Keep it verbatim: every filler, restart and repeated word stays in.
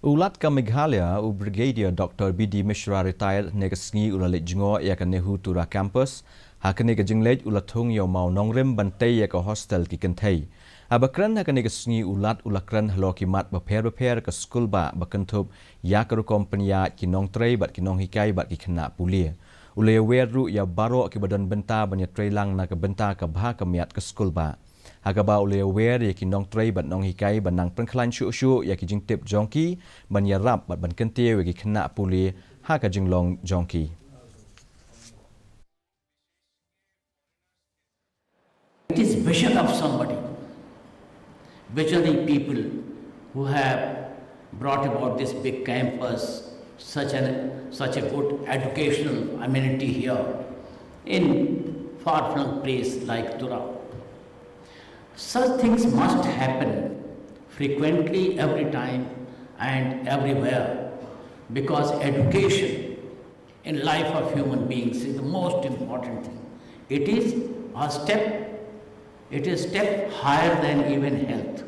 U Lat ka Meghalaya, u Brigadier Doctor B D Mishra, retired, hynne ka sngi u la leit jngoh ïa ka NEHU Tura Campus. Ha kane ka jingleit u la thung ïa u mawnongrim ban tei ïa ka hostel ki kynthei. Haba kren ha kane ka sngi u Lat u la kren halor ki mat bapher bapher ka skulbah ba kynthup ïa ka rukom pynïaid ki nongtrei bad ki nonghikai bad ki khynnah pule. U la ïawer ruh ïa baroh kiba don bynta ban ïatreilang na ka bynta ka bha ka miat ka skulbah. Ha kaba u la ïawer ïa ki nongtrei bad nonghikai ban nang pynkhlaiñ shuh shuh ïa ki jingtip jong ki, ban ïarap bad ban kyntiew ïa ki khynnah pule ha ka jinglong jong ki. It is vision of somebody, visionary people who have brought about this big campus, such an such a good educational amenity here in far-flung place like Tura. Such things must happen frequently, every time and everywhere, because education in life of human beings is the most important thing. It is a step, it is step higher than even health.